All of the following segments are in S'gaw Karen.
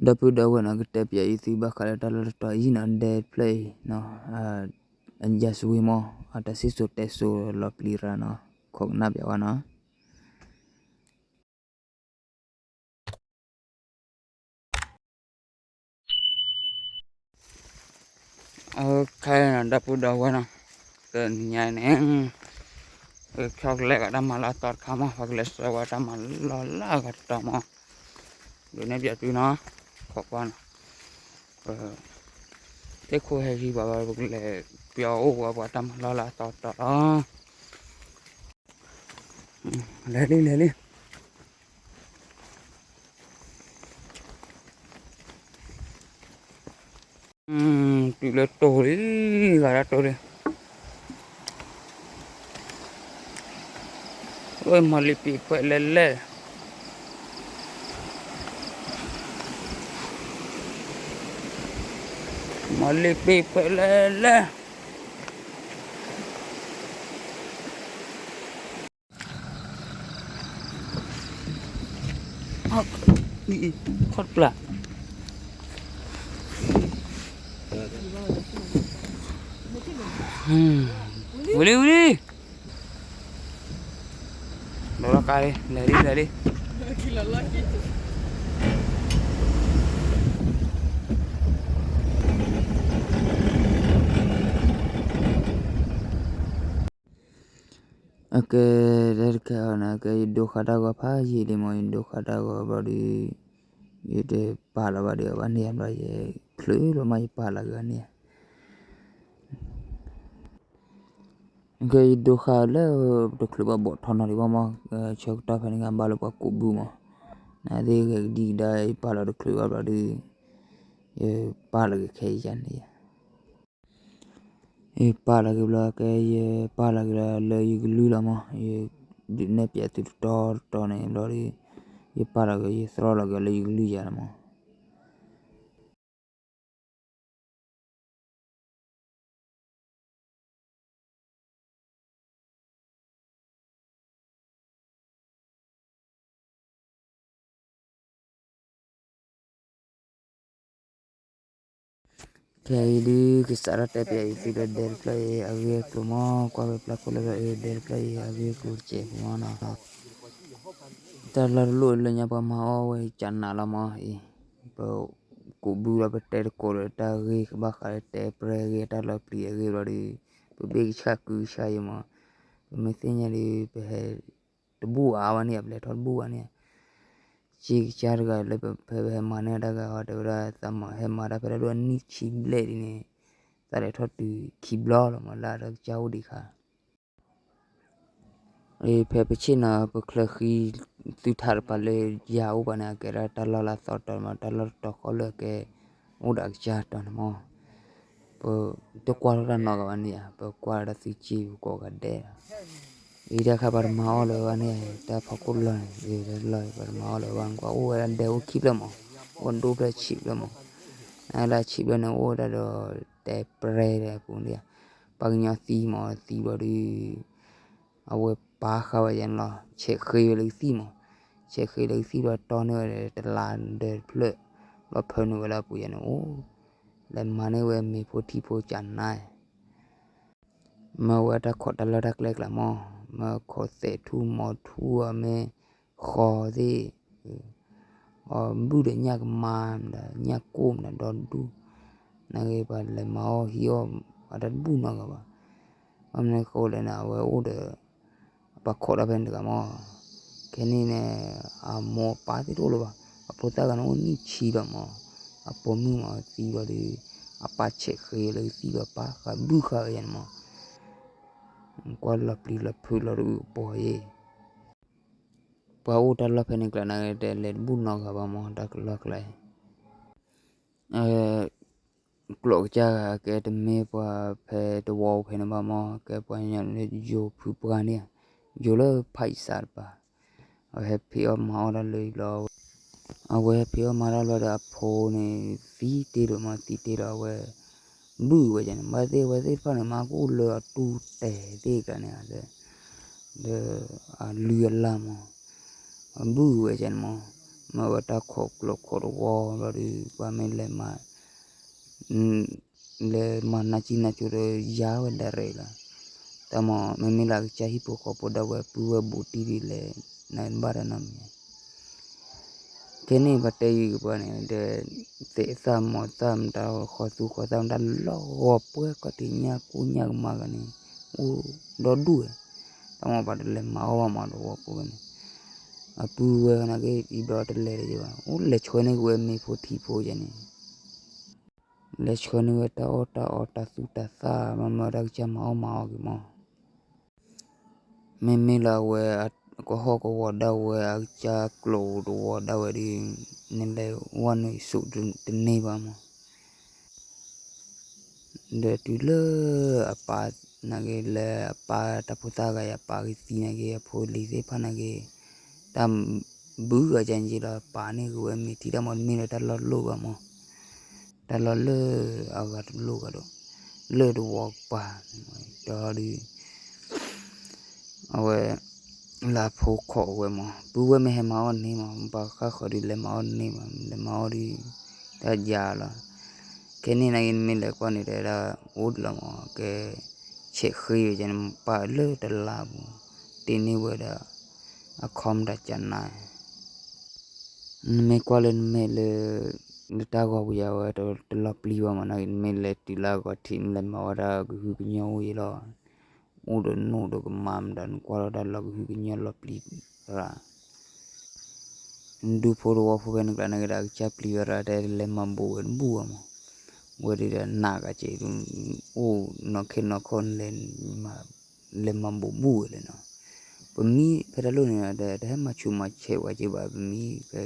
ဒီပုၢ်ဒီဝဲၢ်နီၤ ကတဲပၠးအံၤသုဘၣ်ဃးလၢတၢ်လီၢ်တတီၤအံၤနီၤ ဒဲတဖျၢၣ်အံၤနီၤ, အယၤစဝ့မီၤ အတၢ်စံၣ်စိၤတဲစိၤလီၤပျံၤရၤနီၤ ခိးကနၣ်ပၠးဝဲနီၤ. ခဲနီၤ ဒီပုၢ်ဒီဝဲၢ်နီၤ, တနံၤညါန့ၣ် ပကလဲၤကဒီးတၢ်မၤလီၢ်အသီတခါမး, ပကလဲၤဆှၢဝဲတၢ်မၤလီၢ်လၢအဂၤတတီၤမး, ဒုးနဲၣ်ပၠးသုနီၤ, ခိးကွၢ်နီၤ, သ့ၣ်ခိၣ်ဟဲဂံၢ်ပှၤဘၣ် ပကလဲၤပၠးအိၣ်ဝဲပှၤတၢ်မၤလီၢ်လၢအသီတတီၤလီၤ. လဲၤလံ လဲၤလံ. တုၤလၢတိၢ်လံ, ဂၤဒၣ်တိၢ်လံ, မၤလံပံၤဖှဲးလဲၣ်လဲၣ်, မၤလံပံၤဖှဲးလဲၣ်လဲၣ်. ခီၣ်တပျၢ်, ဝံၤလံ ဝံၤလံ, လီၤလီၤကါလံ လဲၤလံ လဲၤလံ. အကဲ တၢ်တခါအံၤန့ၣ် အကဲယဒိဃာ်တၢ်ဂီၤဖးယံာ်လံမး, ယဒိဃာ်တၢ်ဂီၤဘျီဒီး ယတပာ်လီၤဘၣ်ဒီးအဘၣ်န့ၢ်ဘျီ ယချုးလီၤမး ယပာ်လီၤက့ၤအန့ၣ်. အကဲယဒိဃာ်လၢ တချုးဘၣ်ဘီၣ်ထီၣ်နီၤဒံးဘၣ်မး, ဆၢကတီၢ်ဖဲန့ၣ် ကဘၣ်လၢပှၤကူးဘုမး, နသ့ၣ်ဂဲၤကဒံကဒါ ယပာ်လီၤတချုးဘၣ်ဘျီဒီး ယပာ်လီၤက့ၤခဲအံၤန့ၣ် ယပာ်လီၤက့ၤဘျီ ကဲ ယပာ်လီၤက့ၤလၢ လၢယကလုၢ်လီၤမး, ယဒုးနဲၣ်ပၠးသုတတီတတီန့ၣ်ဘျီဒီး ယပာ်လီၤက့ၤ ယသြီလီၤက့ၤလၢယကလုၢ်ယၤလီၤမး. ခဲအံၤဒုး ကစးထီၣ်တဲပၠးအံၤသုဒီး ဒဲတဖျၢၣ်အံၤ အဂ့ၢ်အကျိၤမး, ကွၢ်ဝဲပျၢ်ခိၣ်လၢ ဒဲတဖျၢၣ်အံၤ အဂ့ၢ်အကျိၤတစဲးဖိမးနီၤ. တၢ်လီၢ်တလီၢ်လၢညါ ပှၤမၤအီၣ်ဝဲကနးလီၤမးအံၤ, ပကူးဘုလီၤ ပတဲတကိးဒီးတၢ်ဂ့ၢ် ကဘၣ်ဃးလၢတဲပျဲဂ့ၢ် တၢ်လီၤပျံၤအဂ့ၢ်ဘျီဒီး ပဘ့ၣ်ကဆၣ်ကုကဆၣ်ယံၤမး, ပမ့ၢ်သ့ၣ်ညါဒီး ပဟဲ တဘူၣ်အါဝဲန့ၣ် ပလဲၤထီၣ်တဘူၣ်ဘၣ်န့ၣ်, စ့ကစၢ်တဂၤလၢ ပဖဲပဟဲမၤန့ၢ်တၢ်ဂၤအီၤ တဲဝဲဒၣ် သးမၤဟဲမၤတၢ်ဖဲဒၣ်ဒိၣ်အနံၣ်ဆံဘျဲၣ်ဒ်န့ၣ်, သးလဲၤထီၣ်တုၤခံဘျီလီၤမး လၢအတၢ်ကစၢ်အိၣ်ဒံးခါ. ဖဲပဆ့ၣ်နီၤ ပချၢဃံသုထးတပၤလၢယၤအိၣ်ဘၣ်န့ၣ် အကဲဒၣ်တၢ်လီၢ်လၢအသီတတီၤမး တၢ်လီၢ်တတီၤဃီလၢအကဲ အိၣ်ဒီးအကစၢ်တတီၤန့ၣ်မး ပတကွၢ်ထီၣ်တၢ်နီတဂၤဘၣ်န့ၣ်ဧါ, ပကွၢ်တၢ်သုစ့ပကိးဂၤဒဲးလီၤ. အံၤတၢ်ခါပှၤတမၤအီၣ်လၢၤဘၣ်န့ၣ် တၢ်ဖီခိၣ်လီၢ်န့ၣ် တၢ်လီၢ်ပှၤတမၤအီၣ်လၢၤဘၣ် ကွၢ်အိၣ်ဝဲဒၣ်ဒဲအိၣ်ခံဖျၢၣ်မး, အိၣ်ဒိၣ်ဖျၢၣ်ဆံးဖျၢၣ်မး, နလၢဆံးဖျၢၣ်န့ၣ် အိၣ်ဝဲဒၣ်ဒီးတဲပြဲဒီးအပူၤန့ၣ်ဧါ, ပှၤကညီသံမး သံဘျီဒီး အဝဲပာ်ဃာ်ဝဲယဲန့ၣ်လီၤ, ဆဲးဃ့ဝဲလၢကသံၣ်မး, ဆဲးဃ့လၢကသံၣ်ဘျီတီန့ၢ်ဝဲဒီးတလါဒၢးတဖျၢၣ်, လီၤဖၢနုာ်ဝဲလၢအပူၤယဲန့ၣ်အိၣ်, လဲၤမၤန့ၢ်ဝဲမ့ၤဖိထံဖိကနါ မ့ၢ်ဝဲတၢ်ခိးတၢ်လီၢ်တၢ်ကျဲကျါမး, မ့ၢ်ခိးသဲးထူၣ်မီၤထူၣ်အမ့ၢ်ဃီသ့ၣ်, အီၤဘုၣ်ဒီးညၣ်ကမါမတၤ ညၣ်ကိၢ်မတၤဒီဒူၣ်, နာ်ဂ့ၤပှၤလဲၤမၤအီၣ်ဟံးအီၣ်အတၢ်တဘူၣ်နီတဂၤဘၣ်. ဘၣ်မနုၤဃိလဲၣ်န့ၣ် အဝဲအိၣ်ဒီး အပာ်ခိးတၢ်ဖဲန့ၣ်တဂၤမး, ခဲန့ၣ်န့ၣ် အမိၢ်အပၢ်သ့ၣ်တအိၣ်လၢၤဘၣ်, အဖိသၣ်ဂၤန့ၣ်အိၣ်နံၣ်ဆံလီၤမး, အပိာ်မုၣ်မးသံဘျီဒီး အပၢ်ဆဲးဃ့လၢကသံၣ်ဘျီ ပၢ်ဃးဘုၣ်ဃာ်ဝဲယဲန့ၣ်မး, ကွၢ်လီၤပျံၤလီၤဖုးလီၤတအုးအပီၤယဲ ပှၤအိၣ်တၢ်လီၢ်ဖဲန့ၣ်ကျါန့ၣ် တဲလဲၤတဘူၣ်နီတဂၤဘၣ်မး တၢ်ကလီၢ်ကျါအံၤ, ကျိးကစၢ်ဂၤကဲတမ့ၢ်ပှၤဖဲတဝီဖဲန့ၣ်ဘၣ်မး ကဲပှၤကညီလၢယိၤဖုပှၢ်န့ၣ်, ယိၤလၢဖးအံစးတပၤ, အဝဲဟဲဖံးအီၣ်မၤအီၣ်တၢ်လၢယဘျီ, အဝဲဟဲဖံးအီၣ်မၤတၢ်ဘျီဒီးအဖိန့ၣ် သံတ့ၢ်လီၤမး သံတ့ၢ်လီၤ အဝဲ ဘုၣ်ဝဲန့ၣ် ဘၣ်သ့ၣ်အဝဲသ့ၣ်တဖၣ်န့ၣ် မၤကအိၣ်လၢအတူၢ်တဲာ်သ့ၣ်တဖၣ်န့ၣ် ဒီးအလုၢ်အလၢ်မး, ဘုၣ်ဝဲန့ၣ်မး, မ့ၢ်ဝဲတၢ်ခိးကျိးခိးတဝီဘျီဒီး ပှၤမ့ၢ်လဲၤမၤ လဲၤမၤနါစံၣ်နါကၠိဒီးယါဝဲဒၣ်ရဲၣ်လီၤ. တၢ်မ့မ့ၢ်လၢအကစၢ်ဟံၣ်ဖိဃီဖိဒၣ်ဝဲ ပုၢ်ဝဲၢ်ဘူးတံၢ်ဒ်လဲၣ် နဘၣ်တၢ်နီတမံၤ. ခဲန့ၣ်ပှၤတဲယုာ်ပှၤန့ၣ်ဒီး သဲးသၣ်မီၤသၣ်မတၤ ဃီသူဃီသၣ်မတၤ လီၤဂီၤပှဲၤ ခီၣ်ထံးညၣ်ကိၣ်ညၣ်ကမါဂၤန့ၣ် အိၣ်ဒီဒူၣ်ဝဲ. တၢ်မ့ၢ်ပှၤတလဲၤမၤအီၣ်ဘၣ်မးတဝီဖိဝဲန့ၣ် အပုၢ်ဝဲၢ်နာ်က့ အံၤဘျီတလဲၤတယဘၣ် အိၣ်လဲၤဆှၢန့ၢ်က့ၤဝဲမ့ၤဖိထံဖိယဲန့ၣ် လဲၤဆှၢန့ၢ်ဝဲတၢ်အီၣ်တၢ်အီတၢ်သူတၢ်သၣ် မ့မ့ၢ်တၢ်ကစၢ်မၤအီၣ်မၤအီၣ်က့ၤမး မ့မ့ၢ်လၢအဝဲ ကဟီၣ်ကဝီၤဒၣ်ဝဲ အကစၢ်ကျိးတဝီဒၣ်ဝဲဒီး နလဲၤဝဲန့ၣ်ဆိးတန့ၢ်ဘၣ်မး. ဒီးတုၤလၢအပၢ်နာ်က့ လၢအပၢ်တၢ်ဖိသၣ်ဂၤအံၤ အပၢ်ကသံနာ်က့ အဖိလံၤသ့ၣ်တဖၣ်နာ်က့ တၢ်ဘုဂၤကဲက့လီၤ ပာ်န့ၢ်က့ၤဝဲမ့ၤထံ တၢ်မ့တမ့ၢ်လၢတၢ်လီၢ်လိၣ်ဘၣ်မး တၢ်လီၢ်လၢအဂၤတလိၣ်ဂၤဒီး လၢတဝီပၤ ဒီး အဝဲ လၢအဖိခိးဝဲမး ပုၢ်ဝဲၢ်မ့ၢ်ဟဲမၤအီၣ်န့ၢ်မး ပှၤဃၣ်ဃၢၤဒီးလဲၤမၤအီၣ်န့ၢ်မး လဲၤမၤအီၣ်ဒီး တၢ်ယါလီၤ. ခဲန့ၣ်နာ်က့ နမ့ၢ်လဲၤကွၢ်န့ၣ် တဲဒၣ်အိၣ်တလီၤမး ကဲ ဆဲးဃ့ဝဲန့ၣ် ပာ်လၢတလါပူၤ တ့န့ၢ်ဝဲဒၣ် အခီမတၤကနါ နမ့ၢ်ကွၢ်လၢနမဲာ်လၢ လၢတၢ်ဂီၤပူၤယါဝဲ တလီၤပျံၤဘၣ်မး နာ်က့ နမ့ၢ်လဲၤတုၤလၢအဂီၤထံး နလဲၤမၤဝဲဒၣ်ကဟုကညီအိၣ်အံၤလီၤ. အိၣ်ဒီးနိၣ်ဒီးကမါမတၤ နကွၢ်လီၤတၢ်လီၤကဟုကညီလီၤပျံၤရၣ် နဒူဖိတဝီဖိဖဲန့ၣ်ကျါ နာ်က့ဒီး အကစၢ်ပျံၤဝဲရၣ် တဲလဲၤမၤဘူးဝဲတဘူၣ်ဘၣ်မး ဝဲဒၣ်ဒီးနးကက့ၤ အိၣ်နီၢ်ခ့နီၢ်ခီ လဲၤမၤဘူးဘူးဝဲလဲၣ်နီၤ. ပမံဖဲတၢ်လိၣ်န့ၣ်ဒီး တဟဲမၤဆူးမၤဆဲးဝဲက့ၤဘၣ် ပမံဖဲ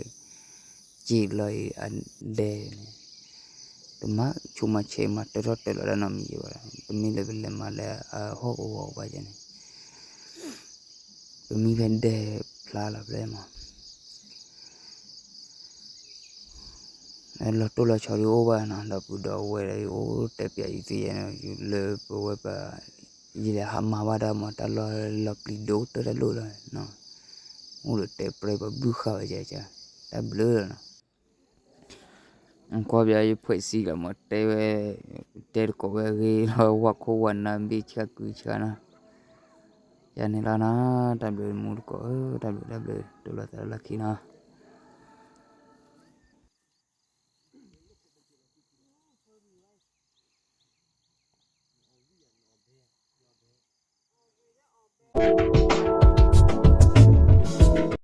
က့ၤလီၤအံၤအဒဲန့ၣ် တမၤဆူးမၤဆဲးမၤတၢထီၣ်တၢလီၤတၢ်နီတမံၤက့ၤဘၣ် ပမ့ၢ်လၢပလဲၤမၤလၢအဟီၣ်ကဝီၤဘၣ်ယဲန့ၣ် ပမံဖဲဒဲဖျါလီၤဖဲမး လီၤတိၢ်လီၤဆီဒ်အိၣ်ဘၣ်နီၤ ဒီပုၢ်ဒီဝဲၢ်ဒီး ယအိၣ်တဲပၠးယသ့ယဲန့ၣ် လၢပဝဲပ ယလဲၤဟးမၤဘၣ်တၢ်မး တၢ်လီၢ်လီၤပျံၤဒိၣ်တၢ်တၢ်လိၣ်လီၤနီၤ အိၣ်ဒီးတဲပြဲပဘုၣ်ဃာ်ဝဲကက တၢ်ဘျုးလီၤနီၤ ကွၢ်ပၠးယဖှဲးစံလီၤမး တဲဝဲ တဲတကိးဝဲအဂ့ၢ်လီၤ ဝၣ်ခိၣ်ဝၣ်နါဘ့ၣ်ဆှၣ်ကုဆှၣ်နီၤ ယၤန့ၣ်လီၤနီၤ တၢ်ဘျုးမူတကိးဧၢ တၢ်ဘျုးတၢ်ဘျုး တိၢ်လီၤသးလီၢ်ခံနီၤ.